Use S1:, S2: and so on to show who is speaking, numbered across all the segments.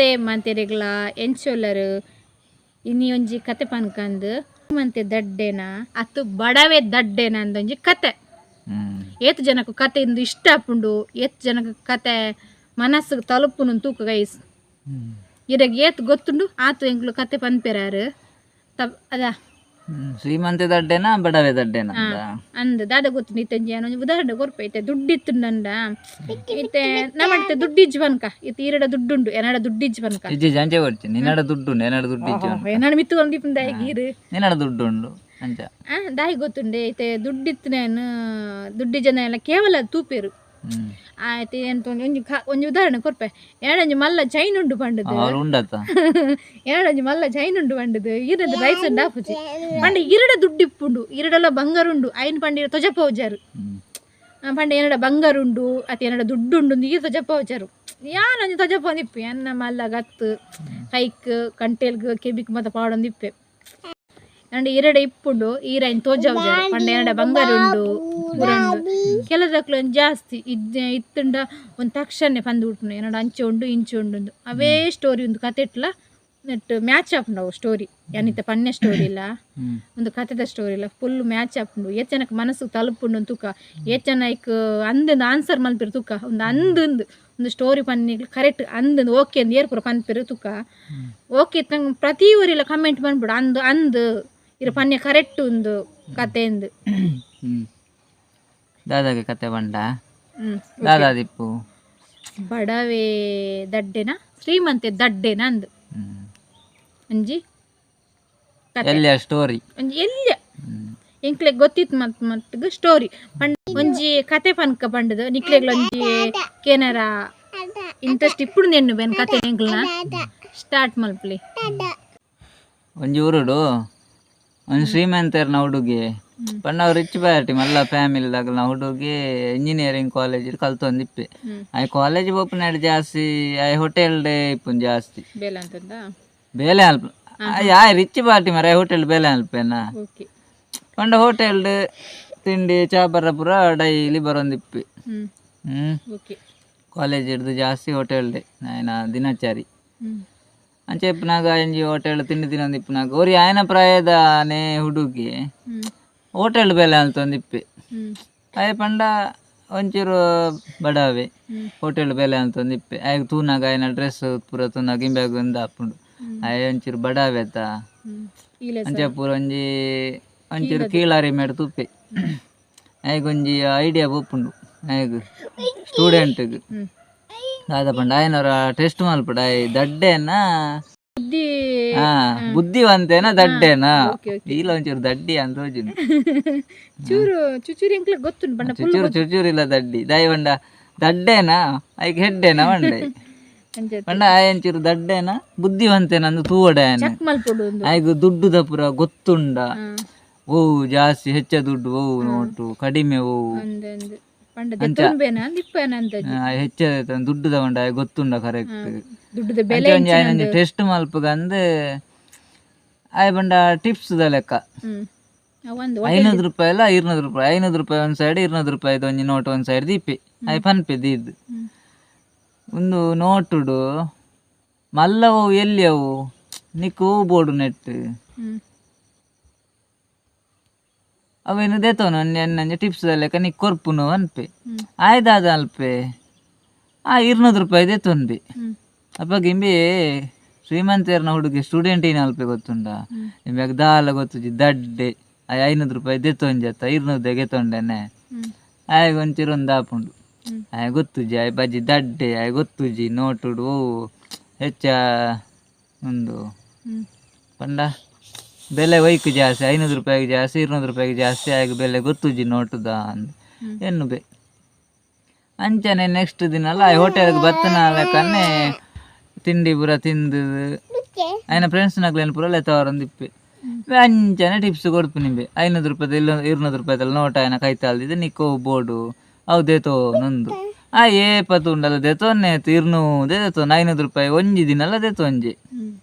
S1: ನಮಸ್ತೆ ಮಾಂತೆರೆಗ್ಲ ಎಂಚೊಲ್ಲರು ಇನಿ ಒಂಜಿ ಕತೆ ಪನ್ಕಂದು ಮಂತೆ ದಡ್ಡೆನ ಅತ್ತು ಬಡವೆ ದಡ್ಡೆನ ಅಂದೊಂಜಿ ಕತೆ. ಏತ್ ಜನಕ್ಕೆ ಕತೆ ಇಂದು ಇಷ್ಟ ಆಪುಂಡು, ಏತ್ ಜನಕ್ಕೆ ಕತೆ ಮನಸ್ಸಿಗೆ ತಲುಪುನು ತೂಕ ಗೈಸ್. ಇರೆಗ್ ಏತ್ ಗೊತ್ತುಂಡು ಆತು ಎಂಕ್ಲು ಕತೆ ಪನ್ಪೆರಾರು ಅದ.
S2: ಶ್ರೀಮಂತೆ ದಡ್ಡೆನಾ ಬಡವೆ ದಡ್ಡೆನಾ?
S1: ಅಂದ್ ದಾದ ಗೊತ್ತುಂಡು, ಇತ್ತೆ ಒಂಜಿ ಉದಾಹರಣೆ ಕೊರ್ಪೆ. ಇತ್ತೆ ದುಡ್ಡಿತ್ತುಂಡಂಡ, ಇತ್ತೆ ನಮ್ಮಡಿತ್ತೆ ದುಡ್ಡಿಜ್ಜು ಪನ್ಕ, ಇತ್ತೆ ಈರಡ ದುಡ್ಡುಂಡು, ಎನ್ನಡ ದುಡ್ಡಿಜ್ಜು ಪನ್ಕ.
S2: ಇಜ್ಜಿ, ಅಂಚೆ ಕೊಡ್ಚಿ, ನಿನ್ನಡ ದುಡ್ಡುಂಡು, ಎನ್ನಡ ದುಡ್ಡು ಇಜ್ಜಿ.
S1: ಎನ್ನಡ ಮಿತ್ತು ಕೊಂದಿಪ್ಪುಂದ ಗೀರು.
S2: ನಿನ್ನಡ ದುಡ್ಡು ಉಂಡು ಅಂಚ.
S1: ದಾಯಿ ಗೊತ್ತುಂಡೆ, ಇತ್ತೆ ದುಡ್ಡಿತ್ತನೇನು ದುಡ್ಡಿಜ್ಜನ ಎಲ್ಲ ಕೇವಲ ತೂಪೇರು. ಆಯ್ತು, ಎಂತ ಒಂಜಿ ಒಂಜಿ ಉದಾಹರಣೆ ಕೊರ್ಪೆ. ಏಳೊಂಜಿ ಮಲ್ಲ ಚೈನ್ ಉಂಡು ಪಂಡದು.
S2: ಅವ್ರು ಉಂಡತ್ತ.
S1: ಏಳೊಂಜಿ ಮಲ್ಲ ಚೈನ್ ಉಂಡು ಪಂಡದು, ಈರದ ರೈಸ್ ಉಂಡು ಆಪುಜಿ ಪಂಡ, ಇರಡ ದುಡ್ಡು ಇಪ್ಪುಂಡು, ಇರಡಲ ಬಂಗಾರ ಉಂಡು, ಐನ್ ಪಂಡ ತೊಜಪ ಹೋಜಾರು. ಪಂಡ ಏನಡ ಬಂಗಾರ ಉಂಡು ಅತಿ ಏನಡ ದುಡ್ಡು ಉಂಡು ಈರ್ ತೊಜಪ ಹೋಜಾರು. ಯಾನೊಂಜಿ ತೊಜಪ ಇಪ್ಪೆ, ಎನ್ನ ಮಲ್ಲ ಗತ್ತು ಕೈಕ್ ಕಂಟೆಲ್ಗ್ ಕೆಬಿಕ್ ಮತ್ತ ಪಾಡೊಂದು ಇಪ್ಪೆ. ಅಂಡ ಇರಡ ಇಪ್ಪುಂಡು, ಈರೈನ್ ತೋಜಾವ್ಜಾರು ಪಂಡ ಏನಡ ಬಂಗಾರ ಉಂಡು ಪೂರ ಉಂಡು. ಕೆಲದಕ್ಲು ಒಂಜಿ ಜಾಸ್ತಿ ಇಜ್ಜೆ ಇತ್ತುಂಡ ಒಂದು ತಕ್ಷಣ ಪಂದು ಬಿಡ್ಪುಂಡು, ಏನಡ ಅಂಚೆ ಉಂಡು ಇಂಚೆ ಉಂಡು ಉಂದು. ಅವೇ ಸ್ಟೋರಿ ಉಂದು ಕತೆಟ್ಲ ನೆಟ್ ಮ್ಯಾಚ್ ಆಪುಂಡು ಅವು ಸ್ಟೋರಿ. ಯಾನಿತ್ತೆ ಪನ್ನೆ ಸ್ಟೋರಿ ಇಲ್ಲ, ಒಂದು ಕತೆದ ಸ್ಟೋರಿ ಇಲ್ಲ, ಫುಲ್ ಮ್ಯಾಚ್ ಆಪುಂಡು. ಏತ್ ಜನಕ್ಕೆ ಮನಸ್ಸು ತಲುಪುಂಡು ತೂಕ, ಏತ್ ಜನ ಐಕ್ ಅಂದಂದು ಆನ್ಸರ್ ಮಲ್ಪಿರು ತೂಕ. ಒಂದು ಅಂದಂದು ಒಂದು ಸ್ಟೋರಿ ಪನ್ನಿಗ್ಲು ಕರೆಕ್ಟ್ ಅಂದಂದು ಓಕೆ ಅಂದ್ ಏರ್ ಪೂರ ಪನ್ಪಿರು ತೂಕ. ಓಕೆ ತಂಗ್ ಪ್ರತಿ ಊರಿಲ್ಲ ಕಮೆಂಟ್ ಬಂದ್ಬಿಡು, ಅಂದು ಅಂದು ಇರು ಪನ್ಯ ಕರೆಕ್ಟ್ ಉಂದು ಕತೆ ಅಂದು.
S2: ದಾದಾಗೆ ಕತೆ ಬಂಡ. ದಾದಾ ದಿಪ್ಪು.
S1: ಬಡವೆ ದಡ್ಡೆನ ಶ್ರೀಮಂತೆ ದಡ್ಡೆನ ಅಂದು. ಒಂಜಿ ಕತೆ.
S2: ಎಲ್ಲಿಯ ಸ್ಟೋರಿ?
S1: ಒಂಜಿ ಎಲ್ಯ ಎಂಕ್ಲೆಗ್ ಗೊತ್ತಿತ್ತು ಮತ್ ಮಟ್ಗ್ ಸ್ಟೋರಿ ಪಂಡ ಒಂಜಿ ಕತೆ ಪನ್ಕ ಪಂಡದು. ನಿಕ್ಲೆಗ್ಲ ಒಂಜಿ ಕೇನರ ಇಂಟ್ರೆಸ್ಟ್ ಇಪ್ಪುಡು ನೆನ್ನು ಬೆನ್ ಕತೆ ಎಂಕ್ಲ್ನ ಸ್ಟಾರ್ಟ್ ಮಲ್ಪಲಿ.
S2: ಒಂಜಿ ಊರುಡು ಒಂಜಿ ಶ್ರೀಮಂತೆರ್ನ ಹುಡುಗಿ ಪಂಡ, ಅವ್ರು ರಿಚ್ ಪಾರ್ಟಿ, ಮಲ್ಲ ಫ್ಯಾಮಿಲಿ ದಾಗಲ್ನ ಹುಡುಗಿ. ಇಂಜಿನಿಯರಿಂಗ್ ಕಾಲೇಜ್ ಕಲ್ತೊಂದಿಪ್ಪೆ. ಆಯ್ ಕಾಲೇಜ್ ಪೋಪುನಾಡ್ ಜಾಸ್ತಿ ಆಯ್ ಹೋಟೆಲ್ ಡೇ ಇಪ್ಪುನ್ ಜಾಸ್ತಿ.
S1: ಬೇಲೆ ಅಂತಂದ?
S2: ಬೇಲೆ ಅಲ್ಪ ಆಯ್ ರಿಚ್ ಪಾರ್ಟಿ ಮರ, ಹೋಟೆಲ್ ಬೇಲೆ ಅಲ್ಪೇನಾ. ಪಂಡ ಹೋಟೆಲ್ ತಿಂಡಿ ಚಾ ಬರ ಪೂರ ಡೈಲಿ ಬರೊಂದಿಪ್ಪೆ. ಕಾಲೇಜ್ ಹಿಡ್ದು ಜಾಸ್ತಿ ಹೋಟೆಲ್ ಡೇ ಆಯ್ನ ದಿನಚಾರಿ. ಅಂಚೆ ಇಪ್ಪುನಾಗ ಒಂಜಿ ಹೋಟೆಲ್ ತಿಂಡಿ ತಿನ್ನೊಂದಿಪ್ಪುನಾಗ ಒರಿ ಆಯನ ಪ್ರಾಯದಾನೆ ಹುಡುಗಿ ಹೋಟೆಲ್ ಬೇಲೆ ಅಂತೊಂದಿಪ್ಪೆ. ಆಯೆ ಪಂಡ ಒಂಚೂರು ಬಡವೆ. ಹೋಟೆಲ್ ಬೇಲೆ ಅಂತೊಂದಿಪ್ಪೆ. ಆಯಗ್ ತೂನಾಗ, ಆಯನ ಡ್ರೆಸ್ ಪೂರ ತೂನಾಗ ಇಂಬ್ಯಾಗ್ ಒಂದ್ ಆಪುಂಡು, ಆಯೆ ಒಂಚೂರು ಬಡವೆ ಅತ್ತ. ಅಂಚ ಪೂರ ಒಂಜಿ ಒಂಚೂರು ಕೀಳಾರಿ ಮೇಡ್ ತೂಪೆ. ಆಯಗ್ ಒಂಜಿ ಐಡಿಯಾ ಪೋಪುಂಡು ಆಯಗ್, ಸ್ಟೂಡೆಂಟ್ಗ್. ದಾದ ಪಂಡ, ಆಯನವರ ಟೆಸ್ಟ್ ಮಲ್ಪಡ, ಆಯ್ ದಡ್ಡೆನಾ?
S1: ಬುದ್ಧಿ.
S2: ಹಾ, ಬುದ್ಧಿವಂತೇನಾ ದಡ್ಡೇನಾ?
S1: Okay okay.
S2: ಈಲ ಒಂಚೂರು ದಡ್ಡಿ ಅಂತ ತೋಜುಂಡು.
S1: ಚೂರು ಚುಚೂರು ಎಂಕ್ಲೆಗ್ ಗೊತ್ತುಂಡು ಪಂಡ ಫುಲ್.
S2: ಚುಚೂರು ಚುಚೂರು ಇಲ್ಲ ದಡ್ಡಿ. ದಾಯಿ ಪಂಡ ದಡ್ಡೇನಾ ಐಕ್ ಹೆಡ್ಡೇನಾ ಪಂಡೆ.
S1: ಅಂಚ.
S2: ಪಂಡ ಆಯ್ ಒಂಚೂರು ದಡ್ಡೇನಾ ಬುದ್ಧಿವಂತೇನಾ ಅಂದ್ ತೂವಡೆ ಆಯನ.
S1: ಚೆಕ್ ಮಲ್ಪೊಡು ಒಂದು.
S2: ಆಯ್ಗ್ ದುಡ್ಡುದ ಪೂರ ಗೊತ್ತುಂಡ, ಓ ಜಾಸ್ತಿ ಹೆಚ್ಚ ದುಡ್ಡು ಓ ನೋಟು ಕಡಿಮೆ ಓ.
S1: ಅಂದ್ ಅಂದ್ ಪಂಡ ದೆತ್ತೊಂಬೇನ ಅಂದ್ ಇಪ್ಪನ ಅಂದಾಜು.
S2: ಹೆಚ್ಚ ದುಡ್ಡು ತಗೊಂಡ ಆಯ್ ಗೊತ್ತುಂಡ ಕರೆಕ್ಟ್.
S1: ದುಡ್ಡುದ ಬೆಲೆ.
S2: ಒಂಜಿ ಆಯ್ನ ಒಂಜಿ ಟೆಸ್ಟ್ ಮಲ್ಪುಗಂದ್ ಆಯ್ ಪಂಡ ಟಿಪ್ಸ್ ದ ಲೆಕ್ಕ.
S1: ಒಂದು
S2: 500 ರೂಪಾಯಿ ಅಲ್ಲ, 200 ರೂಪಾಯಿ, 500 ರೂಪಾಯಿ ಒಂದು ಸೈಡ್, 200 ರೂಪಾಯಿದ ಒಂಜಿ ನೋಟ್ ಒಂದು ಸೈಡ್ ದೀಪೆ. ಆಯ್ ಪನ್ಪೆ ದೀದ್, ಒಂದು ನೋಟುಡು ಮಲ್ಲವು ಎಲ್ಲಿಯವು, ನಿಕ್ಕು ಹೂ ಬೋಡು ನೆಟ್. ಅವೇನು ದೇತೋನು ಎನ್ನಂಜೆ ಟಿಪ್ಸ್ ದ ಲೆಕ್ಕ ನಿಕ್ ಕೊರ್ಪುನು ಅನ್ಪೆ. ಆಯ್ದಾದ ಅಲ್ಪೆ, ಆ 200 ರೂಪಾಯಿ ದೇತೊನ್ಬಿ. ಅಪ್ಪಗ ಇಂಬಿ ಶ್ರೀಮಂತೆರ್ನ ಹುಡುಗಿ, ಸ್ಟೂಡೆಂಟ್ ಏನ ಅಲ್ಪೆ ಗೊತ್ತುಂಡ, ಇಂಬ್ಯಾಗ ದಾಲ ಗೊತ್ತುಜಿ, ದಡ್ಡೆ. ಆಯ್ 500 ರೂಪಾಯಿ ದೆತ್ತೊಂಜತ್ತ, 200 ಗೆತೊಂಡೆನೆ. ಆಯಗ್ ಒಂಚೂರು ಒಂದು ಆಪುಂಡು. ಆಯ್ ಗೊತ್ತುಜಿ, ಆಯ್ ಬಜ್ಜಿ ದಡ್ಡೆ, ಆಯ್ ಗೊತ್ತುಜಿ ನೋಟುಡು ಓ ಹೆಚ್ಚ ಉಂದು. ಪಂಡ ಬೆಲೆ ಒಯ್ಕ್ ಜಾಸ್ತಿ, 500 ರೂಪಾಯಿಗೆ ಜಾಸ್ತಿ, 200 ರೂಪಾಯಿಗೆ ಜಾಸ್ತಿ, ಆಯ್ಗ್ ಬೆಲೆ ಗೊತ್ತುಜಿ ನೋಟುದ ಅಂದ್ ಎನ್ನು ಬೆ. ಅಂಚನೆ ನೆಕ್ಸ್ಟ್ ದಿನ ಅಲ್ಲ ಹೋಟೆಲ್ಗೆ ಬತ್ತನ ಲೆಕ್ಕನೆ ತಿಂಡಿ ಪೂರ ತಿಂದು ಆಯ್ನ ಫ್ರೆಂಡ್ಸ್ ನಕ್ಲೆನ್ ಪೂರ ಲೆತ್ತವರಂದಿಪ್ಪೆ. ಅಂಚನೆ ಟಿಪ್ಸ್ ಕೊಡ್ಪು ನಿಂಬೆ, 500 ರೂಪಾಯಿದ ಇಲ್ಲ 200 ರೂಪಾಯಿದಲ್ಲ ನೋಟ್ ಆಯ್ನ ಕೈತಾಲ್ದಿದ್ದು ನಿಕ್ಕೋ ಬೋಡು ಅವು ದೇತೋ ನೊಂದು. ಆ ಏಪ ತೂಂಡಲ ದೆತೊನ್ನೆ ಇರ್ನೂದೇ ದೆತೊನ್, 500 ರೂಪಾಯಿ ಒಂಜಿ ದಿನಲ ದೆತೊಂಜಿ.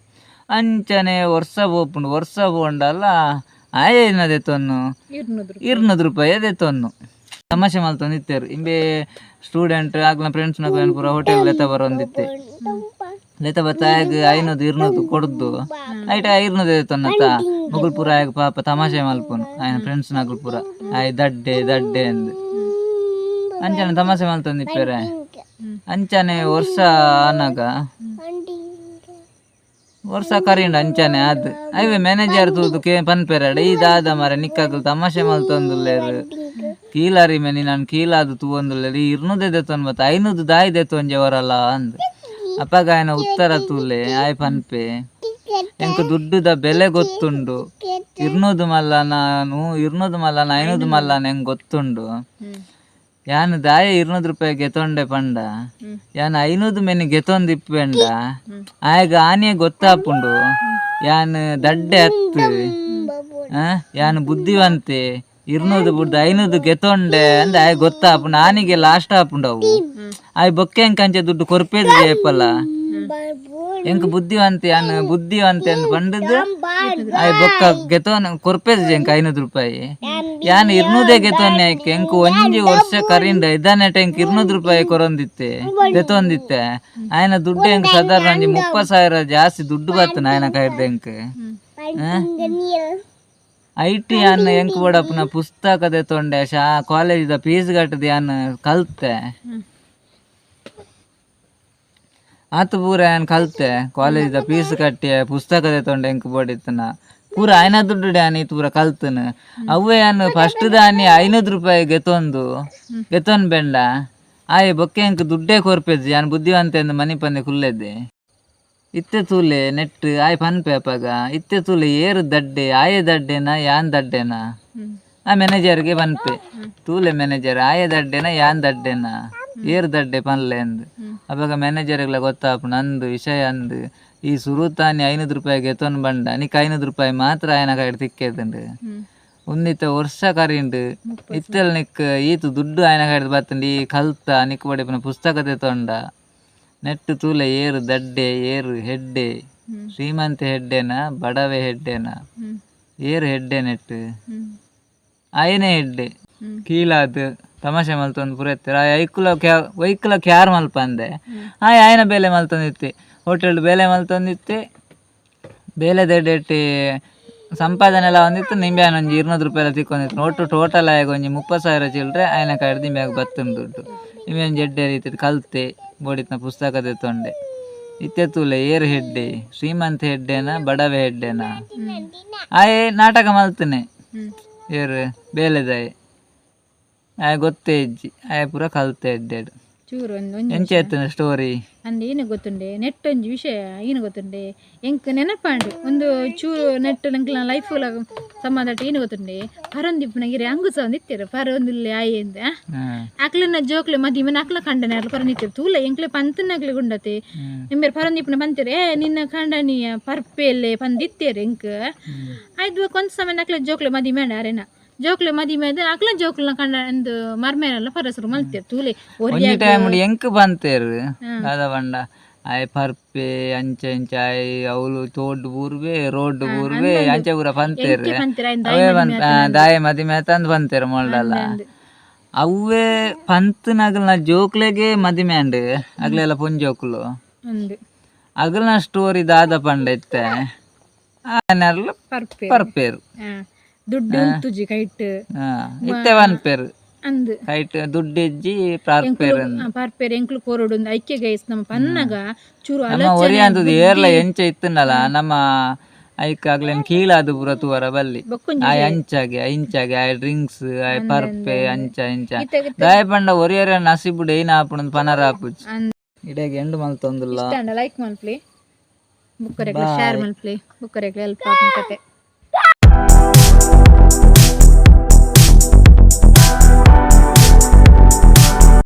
S2: ಅಂಚನೆ ವರ್ಷ ಪೋಪುಂಡು. ವರ್ಷ ಪೋಂಡಲ ಆಯೆ ದೆತೊನ್ನು?
S1: 200.
S2: 200 ರೂಪಾಯಿ ದೆತೊನ್ನು. ತಮಾಷೆ ಮಲ್ತೊಂದಿತ್ತೆರ್ ಇಂಬೆ ಸ್ಟೂಡೆಂಟ್ ಆಗ್ಲ ಫ್ರೆಂಡ್ಸ್ ನಕ್ಲೆನ್ ಪೂರ ಹೋಟೆಲ್ ಲೆತ್ತ ಬರೊಂದಿತ್ತೆ. ಲೆತ ಬತ್ತ ಆಯಗ್ 500 200 ಕೊಡ್ದು ಐಟ 200 ತೊನ್ನತ ಮುಗುಲ್ ಪೂರ ಆಯಗ್ ಪಾಪ ತಮಾಷೆ ಮಲ್ಪುನು ಆಯನ ಫ್ರೆಂಡ್ಸ್ ನಗುಲ್ ಪೂರ ಆಯ್ ದಡ್ಡೆ ದಡ್ಡೆ ಅಂದ್ ಅಂಚನೆ ತಮಾಷೆ ಮಲ್ತೊಂದಿಪ್ಪೆರೆ. ಅಂಚನೆ ವರ್ಷ ಆನಾಗ ವರ್ಷ ಕರಿಂಡ ಅಂಚನೆ ಆದ್ ಐವೆ ಮ್ಯಾನೇಜರ್ ತೂದು ಕೇ ಪನ್ಪೆರಡ ಈ ದಾದ ಮಾರೆ ನಿಕ್ಕಾಕುಲು ತಮಾಷೆ ಮಲ್ತೊಂದುಲ್ಲೆರ್ ಕೀಲಾರಿ ಮೇನಿ ನಾನು ಕೀಲಾದು ತೂವೊಂದುಲ್ಲೆರ್ ಈ 200 ದೆತ್ತೊಂದು ಬತ್ತ 500 ದಾಯಿ ದೆತ್ತೊಂಜೆ ವರಲ್ಲ ಅಂದ್. ಅಪಗ ಆಯನ ಉತ್ತರ ತೂಲೆ ಆಯ್ ಪನ್ಪೆ ಎಂಕ್ ದುಡ್ಡುದ ಬೆಲೆ ಗೊತ್ತುಂಡು 200 ಮಲ್ಲ ನಾನು 200 ಮಲ್ಲನ 500 ಮಲ್ಲನ ಎಂಕ್ ಗೊತ್ತುಂಡು ಯಾನ್ ದಾಯ 200 ರೂಪಾಯಿ ಗೆತೊಂಡೆ ಪಂಡ ಯಾನ್ 500 ಮೆನಿ ಗೆತೊಂದಿಪ್ಪೆಂಡ ಆಯಗ ಆನಿಯೇ ಗೊತ್ತಾಪುಂಡು ಯಾನ್ ದಡ್ಡೆ ಅತ್ತು ಯಾನ್ ಬುದ್ಧಿವಂತೆ 200 ಬುಡ್ದು 500 ಗೆತೊಂಡೆ ಅಂದ್ ಆಯ್ ಗೊತ್ತಾಪುಂಡು ಆನಿಗೆ ಲಾಸ್ಟ್ ಆಪುಂಡು ಅವು ಆಯ್ ಬೊಕ್ಕೆ ಎಂಕ್ ಅಂಚೆ ದುಡ್ಡು ಕೊರ್ಪೇದು ಜಯಪಲ್ಲ ಎಂಕ್ ಬುದ್ಧಿವಂತೆ ಯಾನ್ ಬುದ್ಧಿವಂತೆ ಅಂದ್ ಪಂಡದು ಆಯ್ ಬೊಕ್ಕ ಗೆತೊನ್ ಕೊರ್ಪೇದು ಎಂಕ್ 500 ರೂಪಾಯಿ ಯಾನ್ 200 ಗೆತೊನ್ನೆ ಆಯ್ಕೆ ಎಂಕ್ ಒಂಜಿ ವರ್ಷ ಕರಿಂಡ ಇದಾನೆಟ ಎಂಕ್ 200 ರೂಪಾಯಿ ಕೊರೊಂದಿತ್ತೆ ದೆತೊಂದಿತ್ತೆ ಆಯನ ದುಡ್ಡು ಎಂಕ್ ಸಾಧಾರಣ ಒಂಜಿ 30,000 ಜಾಸ್ತಿ ದುಡ್ಡು ಬತ್ತನ ಆಯನ ಕೈಡ್ದ್ ಎಂಕ್ I T ಯಾನ್ ಎಂಕ್ ಬೋಡಪ್ಪನ ಪುಸ್ತಕ ದೆತೊಂಡೆ ಶಾ ಕಾಲೇಜಿದ ಫೀಸ್ ಕಟ್ಟದ ಯಾನ್ ಕಲ್ತೆ ಆತು ಪೂರ ಯಾನ್ ಕಲ್ತೆ ಕಾಲೇಜಿದ ಫೀಸ್ ಕಟ್ಟಿ ಪುಸ್ತಕ ದೆತೊಂಡೆ ಎಂಕ್ ಬೋಡಿತ್ತನ ಪೂರ ಆಯನ ದುಡ್ಡು ಯಾನ್ ಇತ್ತು ಪೂರ ಕಲ್ತನು ಅವ್ವೆ ಯಾನ್ ಫಸ್ಟ್ ದಾನಿ 500 ರೂಪಾಯಿ ಗೆತೊಂದು ಗೆತೊಂದು ಬೆಂಡ ಆಯೆ ಬೊಕ್ಕೆ ಎಂಕ್ ದುಡ್ಡೇ ಕೊರ್ಪೆಜ್ಜಿ ಯಾನ್ ಬುದ್ಧಿವಂತೆ ಅಂದ್ ಮನಿಪಂದೆ ಕುಲ್ಲೆದ್ದೆ ಇತ್ತೆ ತೂಲೆ ನೆಟ್ ಆಯ್ ಪನ್ಪೆ ಅಪಗ ಇತ್ತೆ ತೂಲೆ ಏರು ದಡ್ಡೆ ಆಯೆ ದಡ್ಡೆನಾ ಯಾನ್ ದಡ್ಡೆನಾ ಆ ಮ್ಯಾನೇಜರ್ಗೆ ಪನ್ಪೆ ತೂಲೆ ಮ್ಯಾನೇಜರ್ ಆಯೆ ದಡ್ಡೆನಾ ಯಾನ್ ದಡ್ಡೆನಾ ಏರು ದಡ್ಡೆ ಪನ್ಲೆ ಅಂದ್. ಅಪಗ ಮ್ಯಾನೇಜರ್ಗ್ಲ ಗೊತ್ತಾಪುಂಡು ಅಂದ್ ವಿಷಯ ಅಂದ್ ಈ ಸುರುತಾನಿ 500 ರೂಪಾಯಿ ಗೆತೊಂದು ಬಂಡ ನಿಕ್ 500 ರೂಪಾಯಿ ಮಾತ್ರ ಆಯನ ಕೈಡ್ ತಿಕ್ಕೆದುಂಡು ಉಂದಿತ್ತ ವರ್ಷ ಕರಿಂಡು ಇತ್ತೆಲ್ ನಿಕ್ ಈತು ದುಡ್ಡು ಆಯನ ಕೈಡ್ ಬತ್ತುಂಡು ಈ ಕಲ್ತ ನಿಕ್ ಬಡಿಪುನ ಪುಸ್ತಕ ದೆತೊಂಡ ನೆಟ್ ತೂಲೆ ಏರು ದಡ್ಡೆ ಏರು ಹೆಡ್ಡೆ ಶ್ರೀಮಂತ ಹೆಡ್ಡೆನಾ ಬಡವೆ ಹೆಡ್ಡೆನಾ ಏರು ಹೆಡ್ಡೆ ನೆಟ್ ಆಯನೇ ಹೆಡ್ಡೆ ಕೀಲಾದ್ ತಮಾಷೆ ಮಲ್ತೊಂದು ಪೂರ ಆಯ್ ಐಕುಲ ಕ್ಯಾ ಒಯ್ಕುಲ ಕ್ಯಾರ್ ಮಲ್ಪಂದೆ ಆಯ್ ಆಯನ ಬೇಲೆ ಮಲ್ತೊಂದಿತ್ತೆ ಹೋಟೆಲ್ ಬೇಲೆ ಮಲ್ತೊಂದಿತ್ತೆ ಬೇಲೆ ದೆಡ್ಡೆಟ್ಟಿ ಸಂಪಾದನೆ ಎಲ್ಲ ಒಂದಿತ್ತು ನಿಂಬೆ ಒಂಜಿ 200 ರೂಪಾಯಿ ಎಲ್ಲ ತಿಕ್ಕೊಂದಿತ್ತು ಒಟ್ಟು ಟೋಟಲ್ ಆಯಗ ಒಂಜಿ 30,000 ಚಿಲ್ಲರೆ ಆಯನ ಕೈಡ್ದು ನಿಂಬ್ಯಾಗ ಬತ್ತುಂಡು ದುಡ್ಡು ನಿಂಬೆ ಒಂಜಿ ಎಡ್ಡೆ ರೀತಿಡ್ ಕಲ್ತೆ ಬೋಡಿತ್ನ ಪುಸ್ತಕ ದೆತ್ತೊಂಡೆ ಇತ್ತೆ ತೂಲೆ ಏರು ಹೆಡ್ಡೆ ಶ್ರೀಮಂತ ಹೆಡ್ಡೆನಾ ಬಡವೆ ಹೆಡ್ಡೆನಾ ಆಯೆ ನಾಟಕ ಮಲ್ತನೆ ಏರು ಬೇಲೆದಾಯೆ ಆಯೆ ಗೊತ್ತೇ ಇಜ್ಜಿ ಆಯೆ ಪೂರ ಕಲ್ತೆ ಎಡ್ಡೆಡ್
S1: ಚೂರು ಒಂದು ಒಂಜಿ
S2: ಎಂಚ ಇತ್ತುಂಡು ಸ್ಟೋರಿ
S1: ಅಂದ್ ಏನು ಗೊತ್ತುಂಡೆ ನೆಟ್ ಒಂಜಿ ವಿಷಯ ಏನು ಗೊತ್ತುಂಡೆ ಎಂಕ್ ನೆನಪಾಂಡು ಒಂದು ಚೂರು ನೆಟ್ ನಂಕ್ಲ ಲೈಫ್ ಸಂಬಂಧ ಏನು ಗೊತ್ತುಂಡೆ ಪರೊಂದಿಪ್ಪುನ ಇರೆ ಅಂಗುಸ ಒಂದ್ ಇತ್ತೆರ್ ಪರೊಂದುಲ್ಲೆ ಆಯೆಂದ್ ಅಕ್ಲೆನ ಜೋಕ್ಲೆ ಮದಿಮೆ ಅಕ್ಲ ಕಂಡನೆ ಅಕ್ಲ ಪರೊಂದಿತ್ತೆರ್ ತೂಲ ಎಂಕ್ಲೆ ಪಂತನಕ್ಲೆ ಗುಂಡತೆ ಇಂಬೆರ್ ಪರೊಂದಿಪ್ಪುನ ಪಂತೆರ್ ಏ ನಿನ್ನ ಕಂಡನಿಯ ಪರ್ಪೆಲೆ ಪಂದಿತ್ತೆರ್ ಎಂಕ್ ಆಯ್ದು ಕೊಂಚ ಸಮಯ ಅಕ್ಲೆ ಜೋಕ್ಲೆ ಮದಿಮೆ ಆಂಡ್ ಅರೆನ ಜೋಕ್ಲೆ ಮದಿಮೆ ಆದ್ ಅಕ್ಲ ಜೋಕ್ಲೆನ ಕಂಡ ಇಂದು ಮರ್ಮೇರೆಲ್ಲ ಪರಸುರು ಮಲ್ತೆರ್ ತೂಲೆ
S2: ಒಂಜಿ
S1: ಒರಿಯಾಗ್
S2: ಟೈಮ್ ಎಂಕ್ ಪಂತೇರ್ ದಾದ ಪಂಡ ಆಯೆ ಪರ್ಪೆ ಅಂಚೆ ಇಂಚ ಆಯೆ ಅವ್ಲು ತೋಡ್ ಬೂರ್ವೆ ರೋಡ್ ಬೂರ್ವೆ ಅಂಚೆ ಪೂರ ಪಂತೇರ್
S1: ಎಂಕೆ ಪಂತೆರ್ ಆಯ್ನ್
S2: ಅವೇ
S1: ದಾಯಿ
S2: ಪನ್ ದಾಯೆ ಮದಿಮೆ ಆತಂದ್ ಪಂತೇರ್ ಮೊಲ್ಡಲ ಅವ್ವೇ ಪಂತನಗಲ್ನ ಜೋಕ್ಲೆಗೆ ಮದಿಮೆ ಆಂಡ್ ಅಗ್ಲೆಲ್ಲ ಪೊಂಜೋಕುಲು
S1: ಅಂದ್
S2: ಅಗಲ್ನ ಸ್ಟೋರಿ ದಾದ ಪಂಡ ಇತ್ತೆ ಆನರ್ಲು
S1: ಪರ್ಪೆರ್
S2: ಪರ್ಪೇರು
S1: ದುಡ್ಡು ಉಂತುಜಿ ಕೈಟ್
S2: ಇತ್ತೆ ಪನ್ಪೇರು
S1: ಅಂದ್
S2: ಕೈಟ್ ದುಡ್ಡು ಇಜ್ಜಿ ಪರ್ಪೇರು ಅಂದ್.
S1: ಪರ್ಪೆರ್ ಎಂಕ್ಲು ಕೊರೊಡು ಅಂದ್ ಐಕೆ ಗೈಸ್ ನಮ್ಮ ಪನ್ನಗ ಚೂರು
S2: ನಮ್ಮ
S1: ಆಲೋಚನೆ
S2: ಒರಿ ಅಂತದ್ದು ಏರ್ಲ ಎಂಚ ಇತ್ತುಂಡಲ ನಮ್ಮ ಐಕ್ ಅಗ್ಲೇನ್ ಕೀಳಾದ್ ಪೂರ ತೂವರ ಬಲ್ಲಿ
S1: ಬೊಕ್ಕೊಂಜಿ
S2: ಆಯ್ ಅಂಚಾಗೆ ಇಂಚಾಗೆ ಆಯ್ ಡ್ರಿಂಕ್ಸ್ ಆಯ್ ಪರ್ಪೆ ಅಂಚ ಇಂಚ
S1: ಇತ್ತೆ
S2: ದಾಯ ಪಂಡ ಒರಿಯರ ನಸಿಬುಡು ಏನ್ ಆಪುಂಡು ಪನರ ಆಪುಜಿ
S1: ಅಂದ್
S2: ಇಡೆಗ್ ಎಂಡ್ ಮಲ್ತೊಂದುಲ್ಲ
S1: ಇಷ್ಟ ಆಂಡ ಲೈಕ್ ಮಲ್ಪುಲೆ ಬುಕ್ಕರೆಗ್ಲ ಶೇರ್ ಮಲ್ಪುಲೆ ಬುಕ್ಕರೆಗ್ಲ ಹೆಲ್ಪ್ ಆಪುನ ಕತೆ.